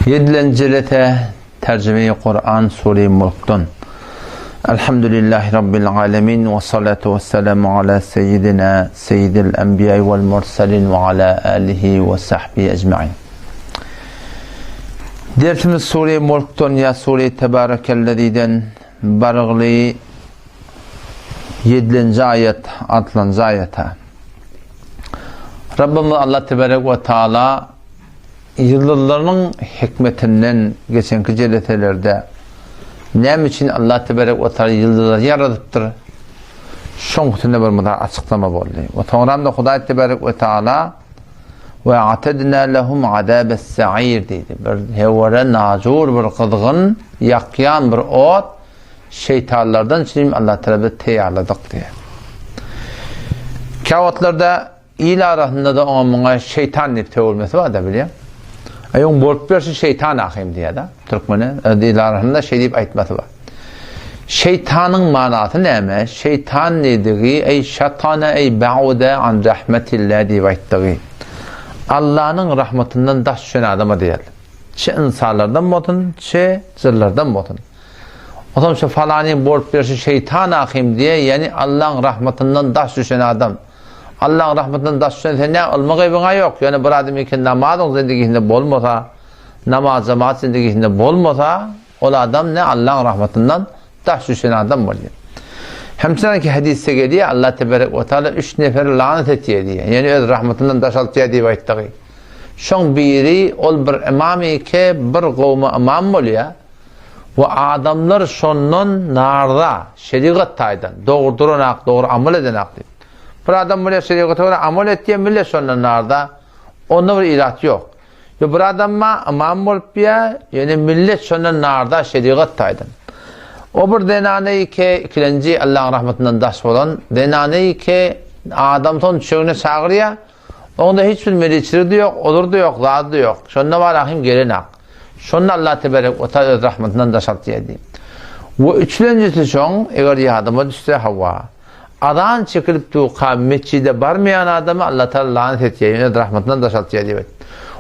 Ýedilenji jelese Terjime-i Kur'an Sure-i Mulkdan. Elhamdülillahi Rabbil alemin ve salatu ve selamu ala seyyidina seyyidil enbiya vel mursalin ve ala alihi ve sahbihi ecmain. Dersimiz Sure-i Mulkdan ya Sure-i Tebarekelleziden barygly ýedilenji aýat, altynjy aýata. Rabbimiz Allah Tebarek we Taala ýyldyzlarynyň hikmetinden geçenki jeleselerde näme üçin Allah Tebarek we Taala ýyldyzlary ýaradypdyr? Şoň üstünde bir mydar açyklama boldy. We soňram da Hudaý Tebarek we Taala we atedna lehum azabes sa'ir diýdi. Bir hewere najur bir gyzgyn ýakýan bir ot Şeýtanlardan üçin Allah Teala biz teýýarladyk diýýär. Käwagtlarda il arasynda-da oňa muňa şeýtan diýip töwülmesi bar-da bilýän. Aý oň bolup berşi şeýtan ahym diýýär-de. Türkmene öz il arasynda şeý diýip aýtmasy bar. Şeýtanyň manasy näme? Şeýtan diýdigi, eý şatana eý ba'uda an rahmetillah diýip aýtdygy. Allanyň rahmatyndan daş düşen adama diýýär. Çe ynsanlardan bolsun, çe jynlardan bolsun. Onsoň şu falanyň bolup berşi şeýtan ahym diýe, ýagny Allaň rahmatyndan daş düşen adam. Allaň rahmatyndan daş düşen sen nä ylmy gaýbyňa ýok, ýöne bir adam eken namazyň zindigisinde bolmasa, namaz jemaat zindigisinde bolmasa, ol adam ne Allaň rahmatyndan daş düşen adam bolýar. Hemçinki hadisde gelýär, Allah tebarek we taala üç neferi lanet etýär diýýär. Ýagny öz rahmatyndan daş altýar diýip aýtdygy. Şoň biri ol bir ymam eke bir gowma ymam bolýar. We adamlar şondan narza, şerigat taýdan, dogry duranak, dogry amal edenak diýip. Bir adam bolýar şerigata görä amal etýär, millet şondan narza, onda bir ilat ýok. Ýa bir adam bar, ymam bolup ýa, ýöne millet şondan narza şerigat taýdan. O bir zenany ki, ikilenji Allahyň rahmatyndan daş bolan zenany ki, adam son düşegine çagyrýar, Onda hiç bir meliçiligi-de ýok, ozur-da ýok, zady-da ýok. Şonda bar ahim gelen-ak. Şonda Allah teberek we taala öz rahmatyndan daş atýar diýip. We üçlenjisi şoň, eger ýadyma düşse, hawa. Azan çekilip durka metjide barmaýan adamy Allah taala lanet etýär, ýöne öz rahmatyndan daş atýar diýip aýtdy.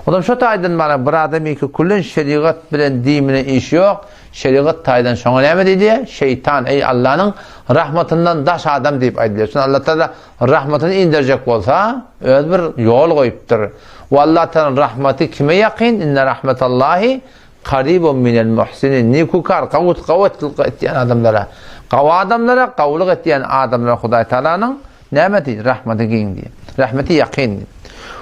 Onam şo taýdan bara bir adam iki küllen şerigat bilen din bilen işi ýok, şerigat taýdan şoňa näme diýilýär? Şeýtan, eý Allanyň rahmatyndan daş adam diýip aýdylýar. Şonda Allah taala Rahmatyny inderjek bolsa, öz bir ýol goýupdyr. We Allah Tagalaň rahmaty kime ýakyn? Inne rahmetallahi karibun minel muhsinin. Nikukar, gawy gawy etýän adamlara. Gawy adamlara, gawulyk etýän adamlara Hudaý Tagalanyň nämesi? Rahmaty giň diýýär. Rahmeti ýakyn diýýär.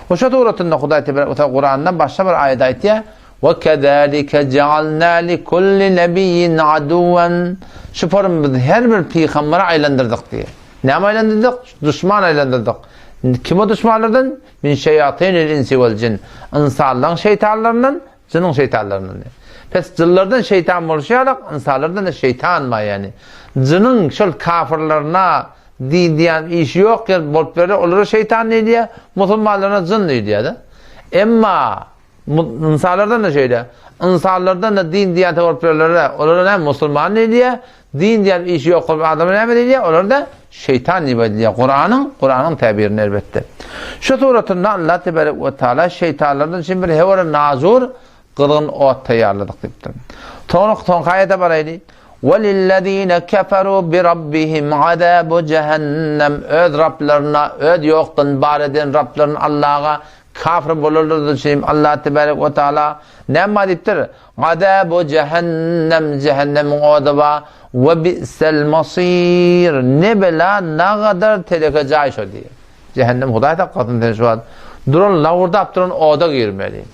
We şu suratynda Hudaý Tebarek we Taala Kuranda başga bir aýat aýtýar. We kezalike ja'alna li kulli nebiyyin aduwan. Şu formy biz her bir pygambere aýlandyrdyk diýýär. Näme aýlandyrdyk? Duşman aýlandyrdyk. Kim o duşmanlardan? Min şeýatinil insi wel jin. Ynsanlaryň şeýtanlaryndan, jynyň şeýtanlaryndan. Pes jynlardan şeýtan bolşy ýaly, ynsanlardan da şeýtan bar ýani. Jynyň şol kafirlerine din diýen işi ýok ýer bolup berler, olara şeýtan diýilýär, musulmanlaryna jyn diýilýär-de. Emma Ynsanlardan-da şeýle. Ynsanlardan-da din diýen bolup olara näme musulman diýilýär, din diýen işi ýok bolup adama näme diýilýär? Olar-da şeýtan diýip aýdylýar. Kuranyň, Kuranyň täbirinde elbetde. Şu suratynda Allah tebarek we taala şeýtanlardan üçin bir hewre nazur gyzgyn ot taýýarladyk diýipdir. Soňra soňky aýata baraýly. Walillezine keferu bi rabbihim azabu cehennem. Öz Rablaryna, öz ýokdan bar eden Rablaryna Allaha Kafir bolanlar üçin Allah tebarek we taala näme diýipdir? Azabu cehennem, cehennemiň ody bar. We bi'sel masir. Ne bela, nagadar teleke jaý şo diýýär. Cehennem Hudaý saklasyn seni şu wagt. Duran lawurdap duran oda girmeli.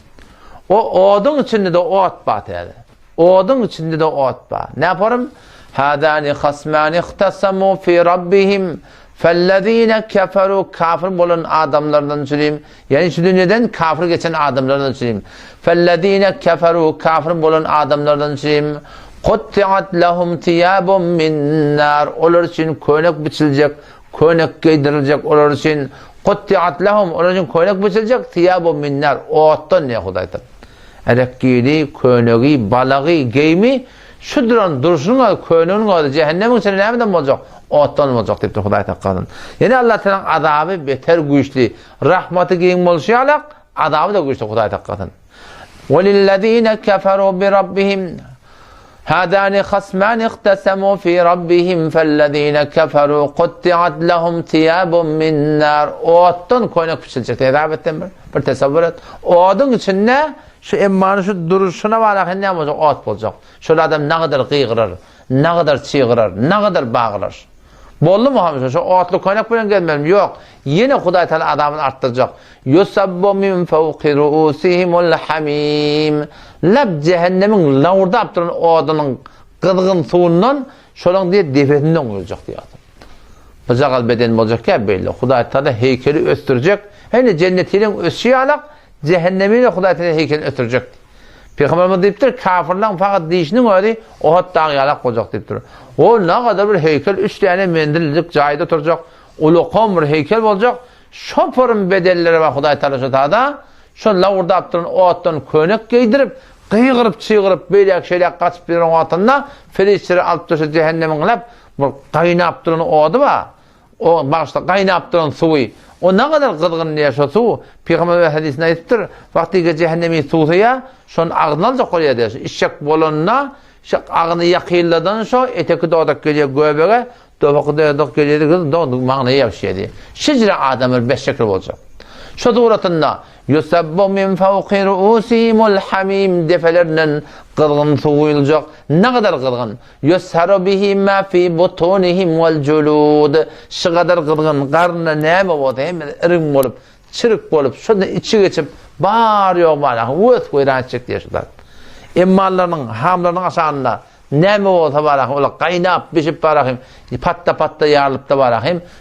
O oduň içinde-de ot bar täze. Oduň içinde-de ot bar. Näparym? Hadani hasmani ihtasamu fi rabbihim fellezine keferu kafir bolan adamlardan üçin, ýagny şu dünýeden kafir geçen adamlardan üçin. Fellezine keferu kafir bolan adamlardan üçin kuttiat lehum tiyabun min nar olar üçin könek biçiljek, könek geýdiriljek olar üçin kuttiat lehum olar üçin könek biçiljek tiyabun min nar otdan diýýär Hudaý Taala. Erekgili, könegi, balagy, geými şu duran durşunyň özi, köneginiň özi jähennemiň içinde nämeden boljak? Otdan boljak diýipdir Hudaý saklasyn. Ýene Allah Tagalaň azaby beter güýçli. Rahmaty giň bolşy ýalak, azaby-da güýçli Hudaý saklasyn. Welillezine keferu bi rabbihim Hadani hasmani ihtasemu fi rabbihim fellezine keferu kuttiat lehum thiyabun min nar. Otdan köýnek biçiljek. Hesap etden bir, bir tesewwür et. Oduň içinde şu emmany şu duruşuna bara näme boljak? Ot boljak. Şol adam nagadar gygyrar, nagadar çygyrar, nagadar bagyrar. Boldumy hamyşa şo otly köýnek bilen gezmelimi? Ýok. Ýene Hudaý Taala azabyny artdyrjak. Yusabbu min fawqi ruusihimul hamim. Lap jähennemiň lawurdap duran odunyň gyzgyn suwundan şolaň diýe depesinden guýuljak diýýär. Bujagaz beden boljak ýa beýle. Hudaý Taala heýkeli ösdürjek. Hene jennetiliň ösüşi ýalak, Jähennemi-de Hudaý Taala heýkelini ösdürjek. Pygamberimiz diýipdir, kafirleň fakat dişiniň özi Ohud dagy ýalak boljak diýipdir. O nagadar bir heýkel, üç däne menzillik jaýda oturjak, ulakan bir heýkel boljak, şo porun bedelleri bar Hudaý Taala şo tada, şo lawurdap duran otdan könek geýdirip, gygyryp-çygyryp, beýläk-şeýläk gaçyp ýören wagtynda perişdeler alyp durşy jähennemiň lap bir gaýnap duran ody bar. O bagyşla, gaýnap duran suwy. O nagadar gyzgyn diýýär şo suw. Pygamber öz hadysynda aýdypdyr, Wagtyky jähennemi suwsaýar, şony agzyna aljak bolýar diýýär. Içjek bolanda, şo agzyny ýakynladan şo eteki dodak gelýär göbege, dobaky dodak gelýär gyz dodak maňlaýa ýapyşýar diýýär. Şijre adamlar beşşekil boljak. Şo suratynda Yusabbu min fawqi ru'usihimul hamim depelerinden gyzgyn suw guýuljak. Nagadar gyzgyn. Ýusharu bihi ma fi butunihim wal julud. Şygadar gyzgyn garnynda näme bolsa hemmesi iriň bolup, çirik bolup, şonda içi geçip, bar ýogy bar, wes-weýran etjek diýýär şu zat. Emmallarynyň, hamlarynyň aşagynda näme bolsa bar, olar gaýnap, bişip bar, patda-patda ýarylyp-da bar,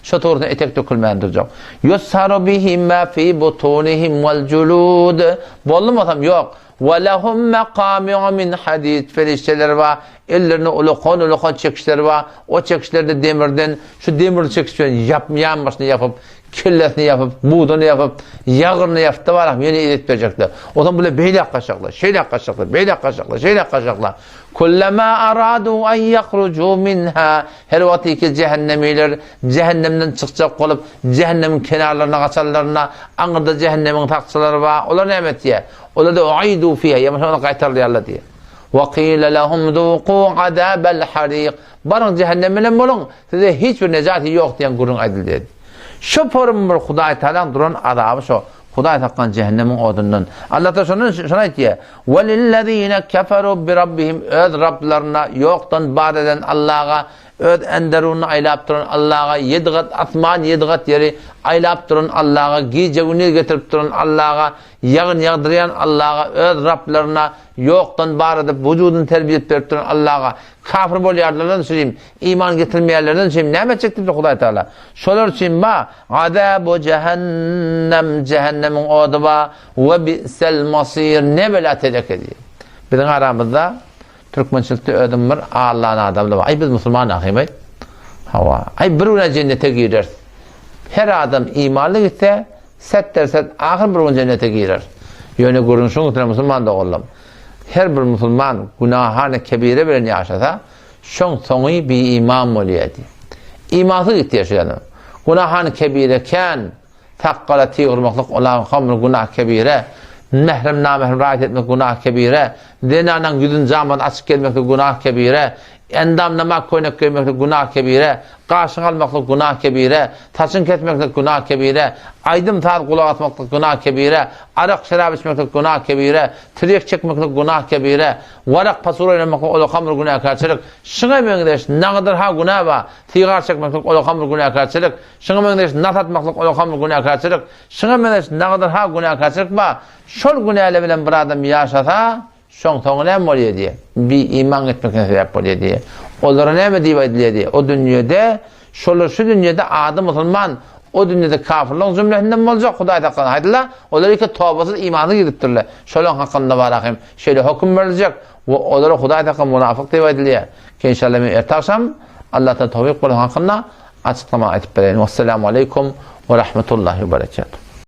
şo tugrusynda etek dökülmän durjak. Ýusharu bihi ma fi butunihim wal julud. Boldumy bolsam, ýok. Ve lehum mekami'u min hadid, perişdeler bar, ellerinde ulakan-ulakan çekiçler bar, o çekiçler-de demirden, şu demir çekiç bilen ýap, ýanbaşyny ýapyp, kellesini ýapyp, buduny ýapyp, ýagyrnyny ýapyp-da baram, ýene ezet berjekler. Onsoň bular beýläk gaçjaklar, şeýläk gaçjaklar, beýläk gaçjaklar, şeýläk gaçjaklar. Kullama aradu en yahruju minha, her wagt ki jähennemiler jähennemden çykjak bolup, jähennemiň kenarlaryna gaçanlarynda, aňyrda jähennemiň sakçylary bar, olar näme etýär? Olar-da uidu fiha, ýa bolmasa ony gaýtarylýarlar diýýär. Wa qila lahum zuqu azabal hariq. Baryň jähennem bilen boluň, size hiç bir nejat ýok diýen gürrüň aýdyldy. Şo forum bir Hudaý Tagalaň duran azaby şo. Hudaý saklan jähennemiň odundan. Allah Taala şondan şony aýtýar. Walillezine keferu bi rabbihim öz Rablaryna ýokdan bar eden Allaha Öz enderunyny aýlap duran Allaha, ýedi gat asman, ýedi gat ýeri aýlap duran Allaha, gije-gündiz getirip duran Allaha, ýagyn ýagdyrýan Allaha, öz Rablaryna ýokdan bar edip, wujudyny terbiýe edip berip duran Allaha kafir bolýarlardan üçin, iman getirmeýänlerden üçin näme etjek diýipdir Hudaý Tagala. Şolar üçin ba, azabu jähennem, jähennemiň ody ba, we bi'sel masir, ne bela telek edýär. Biziň aramyzda Türkmençilikde özüm bir allan adamda bar. Aý biz musulman ahym aý. Hawa. Aý bir güne jennete gireris. Her adam imanly gitse, set derset ahyr bir gün jennete girer. Ýöne gürrüň şuň üstüne musulman doganlarym. Her bir musulman günahany kebire bilen ýaşasa, şoň soňy bi iman bolýar diýip. Imansyz gitýär şu ýerde. Günahany kebire kän Sakgala tyg urmaklyk olaň hamr günah kebire, mährem namährem raýat etmek günah kebire, zenanaň ýüzüni jamdan açyk gezmeklik günah kebire, endam nama köýnek geýmeklik günah kebire, gaşyňy almaklyk günah kebire, saçyňy kesmeklik günah kebire, aýdym-saz gulak asmaklyk günah kebire, arak-şerap içmeklik günah kebire, tirýek çekmeklik günah kebire, warak-pasur oýnamaklyk ola hamr günäkärçilik, şuňa meňzeş nagadar-ha günä bar, sigar çekmeklik ola hamr günäkärçilik, Şuňa meňzeş nas atmaklyk olakan bir günäkärçilik, şuňa meňzeş nagadar-ha günäkärçilik bar. Şol günäler bilen bir adam ýaşasa, şoň soňy näme bolýar diýýär? Bi-iman gitmekine sebäp bolýar diýýär. Olara näme diýip aýdylýar diýýär? O dünýede, şolar şu dünýede ady musulman, o dünýede kafirligiň jümlesinden boljak, Hudaý saklasyn. Aýdylar, olar iki tobasyz, imansyz gidipdirler. Şolaryň hakynda bar hem şeýle höküm beriljek we olara Hudaý saklasyn munafyk diýip aýdylýar. Inşallah men erte agşam Allahdan towfyk bolan hakynda Açyklama aýtyp bereýin. Wesselamu aleýkum we rahmetullahi we berekatuh.